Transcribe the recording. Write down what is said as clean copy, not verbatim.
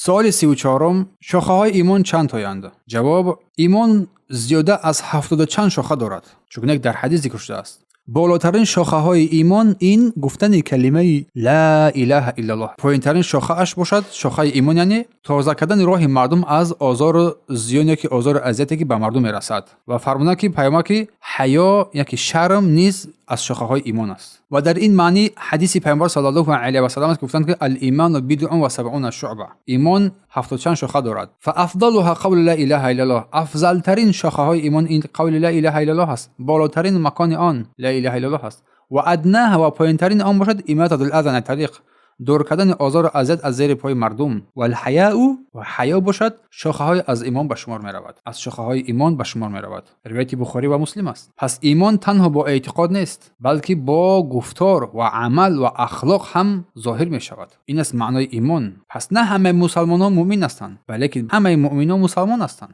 Суоли 34-ум: шохаҳои имон чанд тоянд? Ҷавоб: имон зиёда аз ҳафтоду чанд шоха дорад, чунонак дар ҳадис зикр шудааст. Болотарин шохаҳои имон ин гуфтани калимаи ла илаҳа иллаллоҳ. Поинтарин шохааш бошад, шохаи имон, яъне тоза кардани роҳи мардум аз озору зиён яки озору азияте, ки ба мардум мерасад. Ва фармуданд ки паёмбар, ки ҳаё яки шарм низ аз шохаҳои имон аст. Ва дар ин маънӣ ҳадиси паёмбар саллаллоҳу алайҳи васаллам аст, ки гуфтанд, ки алиману бидъун ва сабъуна шуъба, имон ҳафтоду чанд шоха дорад. Фаафдалуҳа қавлу ла илаҳа иллаллоҳ, афзалтарин шохаҳои имон ин қавли ла илаҳа иллаллоҳ аст, болотарин макони он ла илаҳа иллаллоҳ аст. Ва аднаҳа, ва поинтарини он бошад, имататул аза ани тариқ, дур кардани озору азият аз зери пои мардум. Валҳаяу, ва ҳаё бошад, шохаҳои аз имон ба шумор меравад, аз шохаҳои имон ба шумор меравад. Ривояти Бухорӣ ва Муслим аст. Пас имон танҳо бо эътиқод нест, балки бо гуфтор ва амал ва ахлоқ ҳам зоҳир мешавад. Ин аст маънои имон. Пас на ҳамаи мусалмонон муъмин ҳастанд, балки ҳамаи муъминон мусалмон ҳастанд.